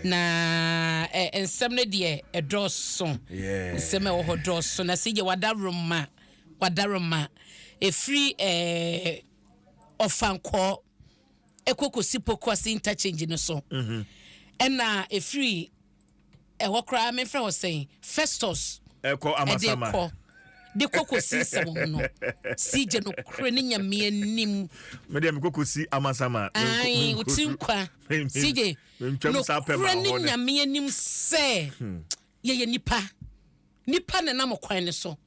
Na nsɛm no deɛ ɛdɔɔso. Nsɛm a ɛwɔ hɔ dɔɔso. Na sɛ yɛ wadaroma, wadaroma. Ɛfiri Ɔfankɔɔ ɛkɔ kɔsi Pokuase interchange no so. Ɛna ɛfiri ɛhɔ koraa memfrɛ hɔ sɛn, Festus. Ɛkɔ ɛde Amasama. Kɔ de kɔ kɔsi nsɛm ho no, CJ, no kore ne Nyame anim. Medeɛ mekɔ kɔsi Amasama. Ai, wo tiri nkwa, CJ. Mentwam saa pɛ ma nokorɛ ne hɔ ne. Nyame anim sɛ yɛyɛ nipa, nipa na nam kwan no so,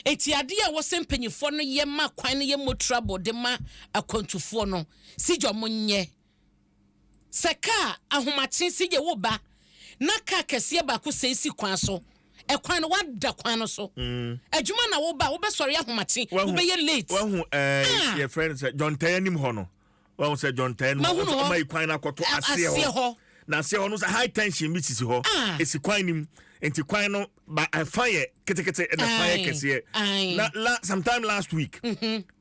eti adeɛ a wɔsɛ mpanyinfoɔ no yɛ ma kwan no yɛ motorable de ma akwantufoɔ no, CJ, ɔmo nyɛ sɛ kaa ahomakye, CJ, wo ba na kaa kɛseɛ baako sɛ esi kwan so, ɛkwan no wada kwan no so, adwuma na wo ba wobɛsɔre ahomakye, wobɛyɛ late. Wahu ɛɛ Ah. yɛfrɛ no sɛ John Tɛɛ anim hɔ no, wahu sɛ John Tɛɛ no Mahunu hɔ. ɔma yi kwan no akɔto aseɛ aseɛ hɔ hɔ. Na aseɛ hɔ no sɛ high tension bi sisi hɔ. Ah. Esi kwan nim, nti kwan no ba ɛfa yɛ ketekete ɛna ɛfa yɛ kɛseɛ. Na la sometime last week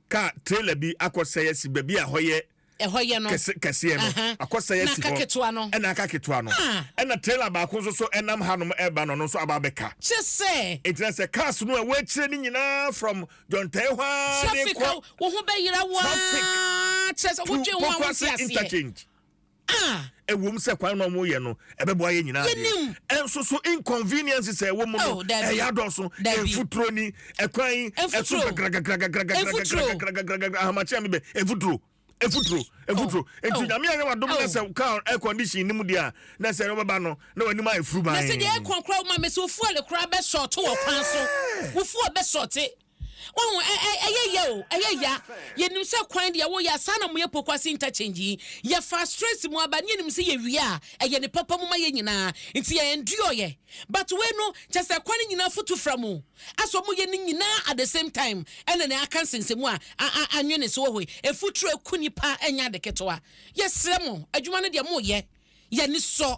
car trailer bi akɔsɛe asi baabi a hɔ yɛ ɛhɔ yɛ no kɛse kɛseɛ no akɔsɛe Na asi aka hɔ ketewa no. Ɛna aka ketewa no. Ah. Ɛna trailer baako nso so ɛnam hanom ɛba no, ɔno nso aba abɛka. Kyɛ sɛ nti na sɛ cars no a ɛwɔ akyire no nyinaa from John Tɛɛ hɔ ara de traffic a kɔ wo ho bɛyera waa kyerɛ sɛ to wodwe ho a wonte Pokuase aseɛ. interchange. Ah. Ɛwom sɛ kwan no ɔmo yɛ no ɛbɛboa yɛ nyinaa deɛ, Yɛnim. ɛnso so inconvenience sɛ ɛwɔ mu no Oh, dabi. ɛyɛ adɔso. Dabi. Mfuturo ni ɛkwan yi ɛso Mfuturo. Mfuturo. gagragagragagragagragagragagra ahomakye a mebɛ mfuturo, mfuturo, mfuturo. Nti Oh. Nyame anyɛ wadom na Oh. sɛ car air condition ni mu deɛ a, na sɛ wobɛba no na w'anim ayɛ furu Na sɛ deɛ ban. ɛkɔn koraa woma me sɛ wo fuel koraa bɛsɔɔto wɔ kwan so, wo fuel bɛsɔɔte. Wahu ɛyɛ ya o, ɛyɛ ya. Yɛnim sɛ kwan deɛ woyɛ saa na moyɛ Pokuase interchange yi, yɛfa stress mu aba ne yɛnim sɛ yɛwie a ɛyɛ ne papa mu ma yɛ nyinaa, nti yɛ endure yɛ. But wei no kyɛ sɛ kwan no nyinaa foto fra mu asɛ ɔmo yɛ no nyinaa at the same time, ɛna ne aka nsensɛmu a anwene so wɔ hɔ yi, efuturo eku nipa, ɛnyɛ ade ketewa. Yɛsrɛ mo, adwuma no deɛ moyɛ, yɛni sɔ,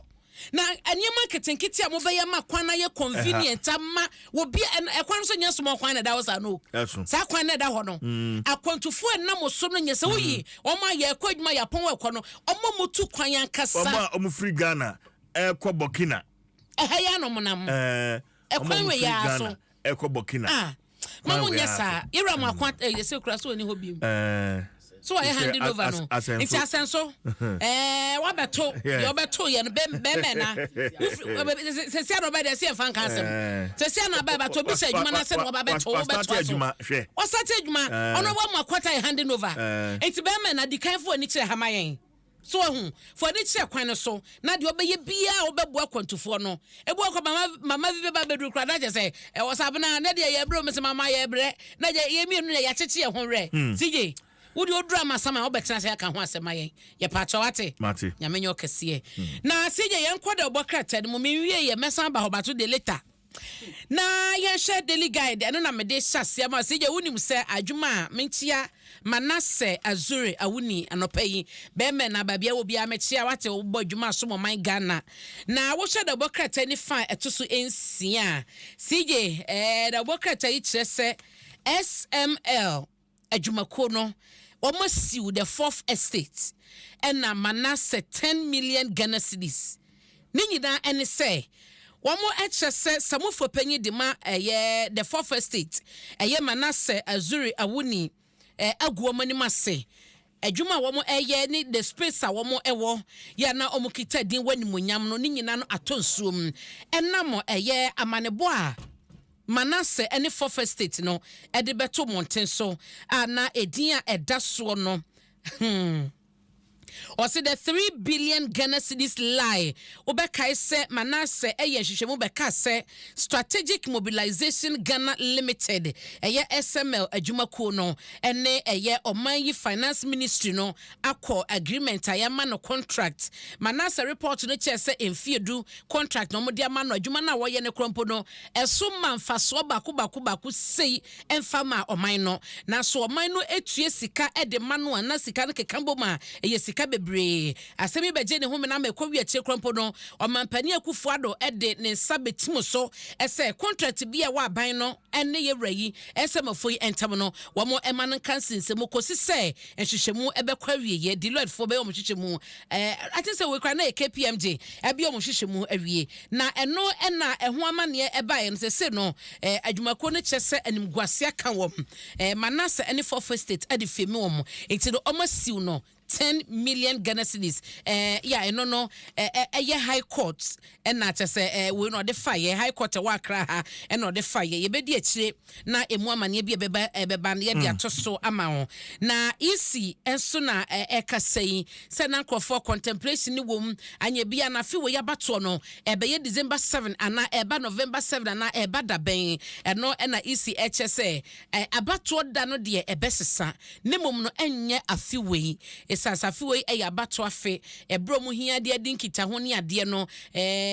na nneɛma nketenkete a mobɛyɛ ma kwan na yɛ convenient ama obi ɛkwan no so nyɛ small kwan na ɛda hɔ saa no. Ɛso. Saa kwan na ɛda hɔ no, akwantufoɔ ɛnam so no nyɛ sɛ woyi wɔn a yɛkɔ adwuma, yɛapɔn wɔ ɛkɔ no, ɔmo mo tu kwan ankasa. Ɔmo a ɔmo firi Ghana ɛkɔ Burkina. Ɛha yɛ anom nam. Ɔmo a Ɛkwan ɔmo wei firi yɛ Ghana so. ɛkɔ Burkina. Ah, ma Kwan mo wei nyɛ ara saa. Yɛwura mo akwa ɛyɛ sɛ kura so oni hɔ bi so. So wɔyɛ Sɛ handing over no. Asɛnso. Nti Asɛnso wabɛto deɛ ɔbɛto yɛ no bɛmɛ na sɛsia na ɔbɛ deɛ sɛ yɛmfa nka asɛm. Sɛsia na aba ɛbɛto obi sɛ adwuma no ase na wɔba bɛto Wa- wobɛtoa start so. Adwuma, hwɛ. Ɔsate adwuma. Ɔno wa mu akwata yɛ handing over. Nti bɛmɛ na di kan fo ani kyerɛ hama yɛn so, wahu fo ani kyerɛ kwan no so, na deɛ ɔbɛyɛ biara a wobɛboa akwantufoɔ no ebu akɔ mama vi bɛba bɛduru kora na kyɛ sɛ ɛwɔ sabena na deɛ yɛbrɛ omi sɛ mama yɛbrɛ na deɛ yɛ mmienu na yɛakyekye yɛn ho werɛ. CJ, wode oduru amasama a wobɛtena sɛ aka ho asɛm ma yɛn, yɛpaakyɛ wate. Mate. Nyame nyɛ ɔkɛseɛ. Na CJ, yɛnkɔ dɛ ɔbɔ krataa no mu, menwie yɛ mɛsan ba hɔ bato de later na yɛhwɛ Daily Guide. Ɛno na mede hyɛ aseɛ ma CJ. Wonim sɛ adwuma a menkyia Manasɛ Azure Awuni anɔpa yi, bɛrima na baabi a wɔ biara mekyia wate, wobɔ adwuma so mɔman Ghana. Na wohyɛ dɛ ɔbɔ krataa ni fa a ɛto so 6 a, CJ, dɛ ɔbɔ krataa yi kyerɛ sɛ SML adwumakuo no wɔn asiw The Fourth Estate ɛna Manasɛ 10 million Ghana cedis. Ne nyinaa ɛne sɛ wɔn kyerɛ sɛ samufo panyin de ma ɛyɛ The Fourth Estate, ɛyɛ Manasɛ Azuri Awuni, agu wɔn anim ase. Adwuma a wɔn ɛyɛ ne the space a wɔn ɛwɔ yɛ na wɔn kita din wɔ animonyam no ne nyinaa no atɔ nsuo mu ɛnam ɛyɛ amanebɔ a Manase ne Fourth Estate no ɛde bɛto mmɔnten so a na edin a ɛda soɔ no, ɔsi the 3 billion Ghana cedis lie. Wobɛkae sɛ Manase ɛyɛ nhwehwɛmu bɛka sɛ Strategic Mobilization Ghana Limited, ɛyɛ SML adwumakuo no, ɛne ɛyɛ ɔman yi Finance Ministry no akɔ agreement a yɛama no contract. Manase report no kyerɛ sɛ mfie 10 contract na wɔde ama no. Adwuma no a wɔyɛ no korɔ mpo no, ɛso ma mfasoɔ baako baako baako sei ɛmfa ma ɔman no, nanso ɔman no etua sika ɛde ma no a na sika no keka bom a ɛyɛ sika. sika bebree. Asɛm yi bɛgye ne home na ama ɛkɔ wie akyire koraa mpo no, Ɔmampanin Akufo Addo de ne nsa bɛtim so sɛ contract bi a ɛwɔ aban no ne yɛwura yi nsɛmafo yi ntam no, wɔn mma no nka nsensɛnmu kɔsi sɛ nhwehwɛmu bɛkɔ awieɛ. Deloitte foɔ bɛyɛ wɔn nhwehwɛmu. Eh, I think sɛ wei koraa na yɛ KPMG ɛbɛyɛ wɔn nhwehwɛmu awie. Na ɛno na ɛho amanneɛ ɛbaeɛ no sɛ sei no, eh, adwumakuo no kyerɛ sɛ animguaseɛ aka wɔn. Eh, Manasseh ne Fourth Estate de femi wɔn. Nti no, wɔasiw no 10 million Ghana cedis. Eh, yeah, ɛno no, eh, eh, ɛyɛ High Court ɛna kyɛ sɛ eh, wei no ɔde faeɛ. High Court ɛwɔ Accra ha ɛna ɔde faeɛ. Yɛbɛdi akyire na ɛmu amanneɛ bi a ɛbɛba ɛbɛba no yɛde ato so ama wo. Na EC nso na ɛkasa yi sɛ na nkurɔfoɔ contemplation ne wom anyɛ bi a na afe wei abatoɔ no ɛbɛyɛ December 7 anaa ɛba November 7 anaa ɛba da bɛn. Ɛno ɛna EC ɛkyɛ sɛ abatoɔ da no deɛ ɛbɛsesa na mmom no ɛnyɛ afe wei. Ɛsiane sɛ afe wei ɛyɛ abatoɔ afe, ɛberɛ a wɔn hia de adi nkitaho ne adeɛ no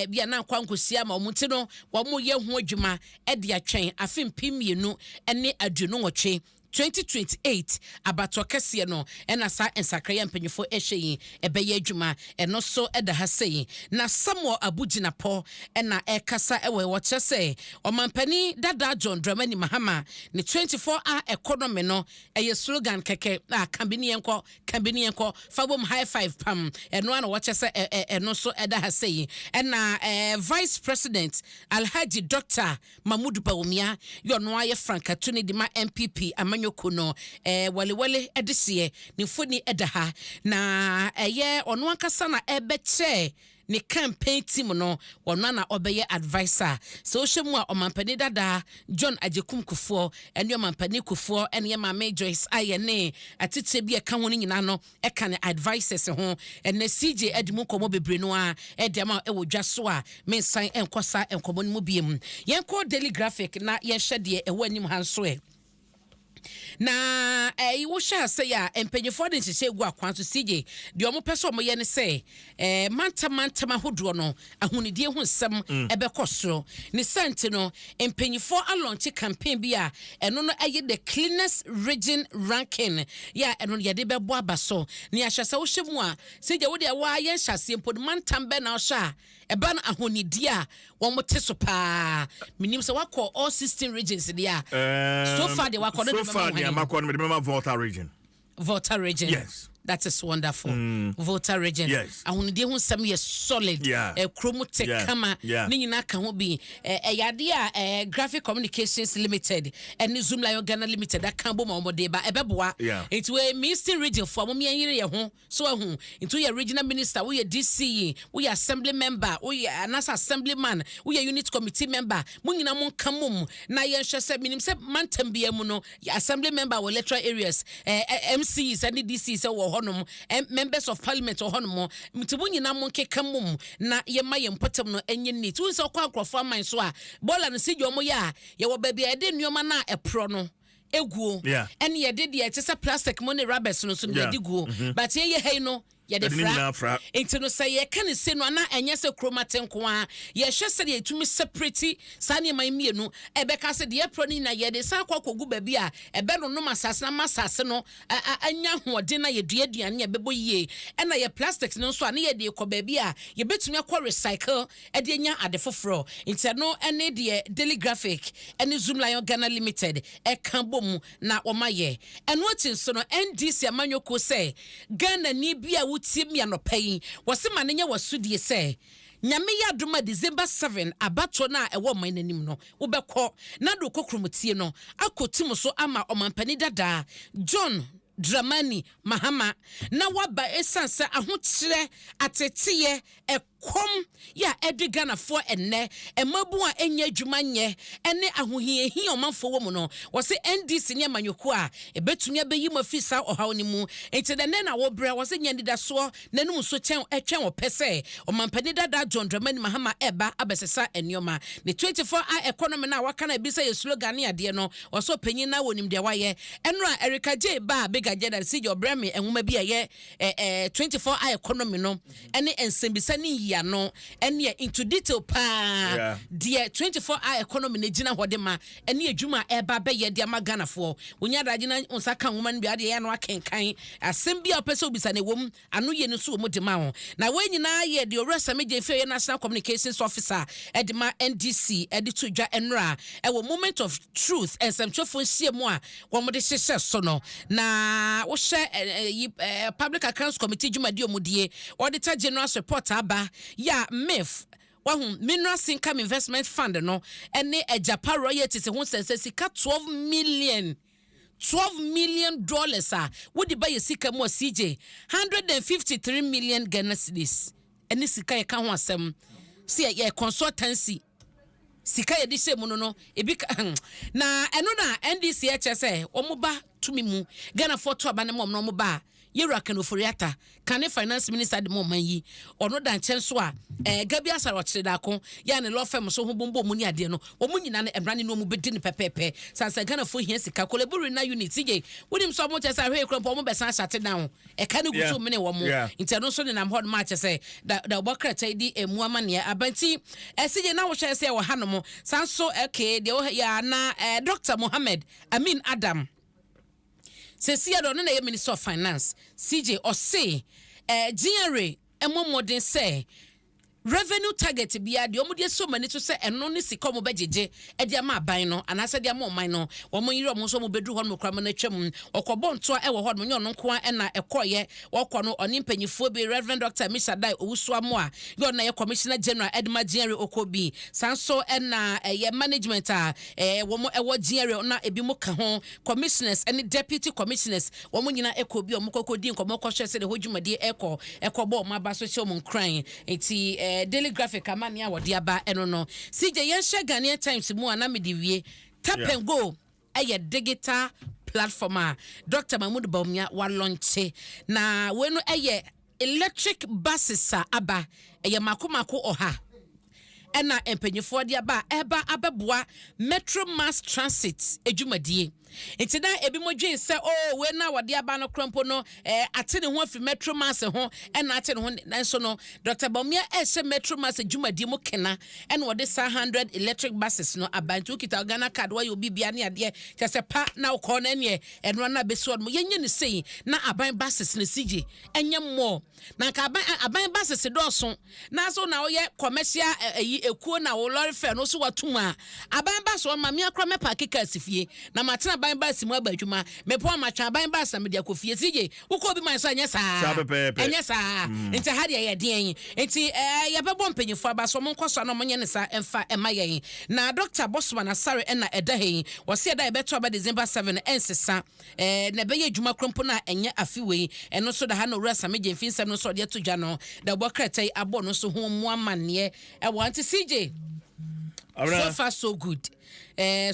bi a na ankɔ ankɔsi ama wɔn nti no wɔyɛ ho adwuma de atwɛn afe 2028, 2028 abatoɔ kɛseɛ no ɛna saa nsakraeɛ a mpanyinfoɔ ɛhwɛ yi ɛbɛyɛ adwuma. Ɛno nso ɛda ha sei. Na Samuel Abu Jinapor ɛna ɛkasa ɛwɔ wɔkyerɛ sɛ ɔmampanin dada John Dramani Mahama ne 24 hour economy no ɛyɛ slogan kɛkɛ a ka bi ne yɛnkɔ, ka bi ne yɛnkɔ, fa bom high five pam. Ɛno ara na wɔkyerɛ sɛ ɛno nso ɛda ha sei. Ɛna Vice President Alhaji Dr. Mahmood Bawumia yɛ ɔno ayɛ frankatuni de ma NPP amanyɔkuo no, Walewale de seɛ ne mfoni da ha na ɛyɛ ɔno ankasa na ɛbɛkyɛ ne campaign team no, ɔno na ɔbɛyɛ adviser. Sɛ wohyɛ mu a, ɔmampanin dada John Agyekum Kufuor ɛne ɔmampanin Kufuor ɛne yɛ maame Joyce Ayɛ ne atitire bi a ɛka ho no nyinaa no ɛka ne advisers ho. Ɛnɛ CJ adi mu nkɔmmɔ bebree no a ɛde ama ɛwɔ dwa so a mensan nkɔ saa nkɔmmɔ no mu biem. Yɛnkɔ Daily Graphic na yɛnhyɛ deɛ ɛwɔ anim ha nso ɛ. Na ɛyi wohyɛ ase yɛ a, mpanyinfoɔ de nhyehyɛ gu akwan so. CJ, deɛ wɔn pɛ sɛ wɔn yɛ ne sɛ mantam mantam ahodoɔ no ahonidie ho nsɛm ɛbɛkɔ soro. Ne sɛnti no, mpanyinfoɔ alaunch campaign bi a ɛno no ɛyɛ the cleanest region ranking yɛ a ɛno no yɛde bɛbɔ aba so. Ne ahyɛ sɛ wohyɛ mu a, CJ, wo deɛ wɔayɛ nhyɛaseɛ mpo no, mantam bɛ na ɔhyɛ a ɛba no ahonidie a wɔn te so paa. Menim sɛ wakɔ all 16 regions deɛ a, so far deɛ wakɔ no so far deɛ makɔ no, mede bɛma Volta Region. Volta Region. Yes. That is wonderful. Volta Region. Ahonidie ho nsɛm yɛ solid. Kurom te kama. Ne nyinaa ka ho bi. Ɛyɛ adeɛ a Graphic Communications Limited ɛne Zoom Lion Ghana Limited aka bom a wɔde ba ɛbɛboa. Nti wɔ mi Eastern Region fo a, wɔn yɛn yere yɛ ho so ahu. Nti woyɛ regional minister, woyɛ DCE, woyɛ assembly member, woyɛ anaasɛ assemblyman, woyɛ unit committee member, mo nyinaa mo nka mom na yɛnhwɛ sɛ menim sɛ mantam biara mu no assembly member wɔ electoral areas, MCEs ne DCs wɔ hɔnom, members of parliament wɔ hɔnom. Nti mo nyinaa mo nkeka mom na yɛma yɛn mpɔtam no ɛnyɛ neat. Wohu sɛ ɔkɔ nkurɔfoɔ aman so a, bɔɔla no si gye ɔmo yɛ a, yɛwɔ baabi a yɛde nneɛma no a ɛporɔ no eguo ɛne yɛde deɛ ɛte sɛ plastic mu ne rubbers no so no yɛde guo, but yɛyɛ ha yi no yɛde fra. Nti no sɛ yɛka ne se no ana ɛnyɛ sɛ kurom ate nko a, yɛhwɛ sɛdeɛ yɛtumi separate saa nneɛma yi mmienu. Ɛbɛka sɛ deɛ ɛporɔ no nyinaa yɛde san akɔ akɔgu baabi a ɛbɛnonom asase no ama asase no anya ahoɔden na yɛdua aduane a ɛbɛbɔ yie, ɛna yɛ plastics no nso a ne yɛde kɔ baabi a yɛbɛtumi akɔ recycle ɛde anya ade foforɔ. Nti ɛno ɛne deɛ Daily Graphic ɛne Zoom Lion Ghana Limited ɛka bɔ mu na wɔma yɛ. Ɛno akyi nso no, NDC amanyɔkuo sɛ Ghana ni bi a wotie mi anɔpa yi, wɔse ma ne nyɛ w'asodie sɛ Nyame yɛ adom a, December 7 abatoɔ no a ɛwɔ ɔman n'anim no, wobɛkɔ na de wokɔ kuromutie no akɔ tim so ama ɔmampani dadaa John Dramani Mahama na waba, ɛsiane sɛ ahokyerɛ ateteyɛ ɛkɔm yɛ a ɛde Ghanafoɔ ɛnnɛ, mmabu a ɛnyɛ adwuma nyɛ ɛne ahohiahia ɔmanfoɔ wɔ mu no, wɔse NDC ne amanyɔkuo a ɛbɛtumi abɛyi mu afiri saa ɔhaw no mu. Nti dɛnɛ na wɔbrɛ wɔse nya anidasoɔ n'anum nso kyɛn ɛtwɛn wɔpɛ sɛ ɔmampanin dada John Dramani Mahama ɛba abɛsesa nneɛma. Ne 24 hour economy no a waka no ebi sɛ yɛ slogan ne adeɛ no, ɔsɛ ɔpanyin na wɔnim deɛ wayɛ. Ɛno a Erica J ba Big Agenda si gye ɔbrɛ me nwoma bi a ɛyɛ 24 hour economy no ɛne nsɛmbisa ne nyiano. Ɛneɛ into detail paa deɛ 24 hour economy no gyina hɔ de ma ɛne adwuma a ɛreba abɛyɛ de ama Ghanafoɔ. Wonya adagye na wo nsa ka nwoma no bi a, adeɛ yɛ ano akenkan asɛm bi a wopɛ sɛ wobisa no ɛwɔ mu, ano yie no nso wɔ mu de ma wo. Na wei nyinaa yɛ deɛ Owura Sammy Gyamfi a ɔyɛ National Communications Officer de ma NDC de to dwa nnora wɔ Moment of Truth nsɛmtwerɛfoɔ nhyiamu a wɔde hyehyɛ so no. Na wohwɛ yi Public Accounts Committee dwumadie a wɔdie, Auditor General's Report aba, yɛ a MIF, wahu, Minerals Income Investment Fund no ne Agyapa Royalties ho nsɛnsɛ sika 12 million, $12 million a wode ba yɛ sika mu a, CJ, 153 million Ghana cedis ɛne sika yɛka ho asɛm sɛ yɛ consultancy sika yɛde hyɛ mu no ebi ka na ɛno na NDC ɛkyɛ sɛ wɔn ba tumi mu, Ghanafoɔ to aba ne mu, wɔn na wɔn ba a, yɛwura Ken Ofori-Atta, kane finance minister de mu ɔman yi, ɔno da nkyɛn so a Gabby Asare Otchere-Darko yɛ a ne law firm so ho bombo mu ne adeɛ no, wɔn nyinaa no mmara ne no wɔn bɛdi no pɛpɛɛpɛ sansan. Ghanafoɔ hia sika. Korle Bu Renal Unit, CJ, wonim sɛ ɔmo kyɛ sɛ ahwɛ ekura mpo ɔmo bɛsan ahyate down, ɛka no gu so mene wɔn, nti ɛno nso nenam hɔ nom akyɛ sɛ da da ɔbɔ krataa yi di emu amaneɛ abanti ɛsi na wohwɛ sɛ ɛwɔ hanom saa nso. Ɛkee deɛ wɔ yɛ ana Dr Mohammed Amin Adam sɛsi yɛ dɛ ɔno na ɛyɛ Minister of Finance, CJ, ɔse GRA ɛmɔ mmɔden sɛ revenue target biara deɛ wɔn de esi wɔn ani so sɛ ɛno ne sika wɔn bɛgyegye ɛde ama aban no anaasɛ de ama ɔman no, wɔn yere wɔn nso wɔn bɛduru hɔ nom kora mo no atwam. Ɔkɔbɔ ntoa ɛwɔ hɔ nom, nyɛ ɔno nko ara ɛna ɛkɔɔyɛ. Wɔkɔ no, ɔne mpanyinfoɔ bi, Reverend Dr Ammishaddai Owusu-Amoah yɛ ɔno na yɛ Commissioner General ɛde ma GRA ɔkɔ bi saa nso, ɛna ɛyɛ management a wɔn ɛwɔ GRA na ebi mo ka ho, commissioners ɛne deputy commissioners, wɔn nyinaa ɛkɔ bi a wɔn kɔkɔ di nkɔmɔ kɔhwɛ sɛ de hɔ dwumadie ɛkɔ, ɛkɔ bɔ wɔn aba so, hyɛ wɔn nkuran. Nti Daily Graphic amane a wɔde aba ɛno no, CJ, yɛnhyɛ Ghanaian Times mu a na mede wie. Tap and Go ɛyɛ digital platform a Dr Mahmood Bawumia walaunche, na wei no ɛyɛ electric buses a aba, ɛyɛ mako mako 100 ɛna mpanyinfoɔ de aba a ɛba abɛboa Metro Mass Transit adwumadie. Nti na ebi mo dwen sɛ, oh, wei na wɔde aba no kora mpo no ate ne ho afiri Metro Mass ho, ɛna ate ne ho. Nanso no Dr Bawumia ɛhyɛ Metro Mass adwumadie mu kena, ɛna wɔde saa 100 electric buses no aba. Nti wokita Ghana Card, wɔyɛ obi bia ne adeɛ kyɛ sɛ pa na wokɔ no, ɛneɛ ɛno ana bɛsi hɔ nom. Yɛnyɛ ne sei na aban buses no sigye ɛnyɛ mmɔɔ na nka aban buses dɔɔso na so na woyɛ commercial ɛyi ekuo na wo lorry fare no so watum a, aban bus wɔn ma mmea kora mɛpark kaa si fie na matena aban bus mu aba adwuma, mepɔn amatwa aban bus na mede akɔ fie. Sigye wokɔ obi man so, ɛnyɛ saa? Saa pɛpɛɛpɛ. Ɛnyɛ saa. Nti ha deɛ yɛ deɛn? Nti yɛbɛbɔ mpanyinfoɔ aba so, ɔmo nkɔ so a na ɔmo nyɛ ne saa ɛmfa ɛma yɛn. Na Dr Bossman Asare ɛna ɛda ha yi, wɔsi ɛda yɛbɛto aba December 7 ɛnsesa na ɛbɛyɛ adwuma koro mpo no a ɛnyɛ afe wei. Ɛno nso da ha na Owura Sammy Gyamfi nsɛm no nso ɔde ato dwa no da ɔbɔ krataa yi abɔ no nso ho mu amanneɛ ɛwɔ. Nti CJ, so far so good,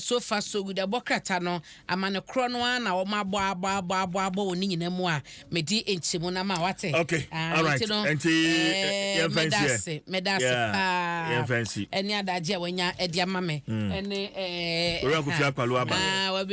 so far so good. Ɛbɔ krataa no amane korɔ no ara na wɔn abɔ abɔ abɔ abɔ abɔ wɔ ne nyinaa mu a mede nkyɛmu na ma wate. Okay, all right. Nti no, Nti, yɛmfa meda nsi ɛ. ase, meda ase Yeah, paa. yɛmfa nsi. Ɛne adagye a wanya ɛde ama me ɛne Owura Kofi Akpalo aba. Ah, wabi.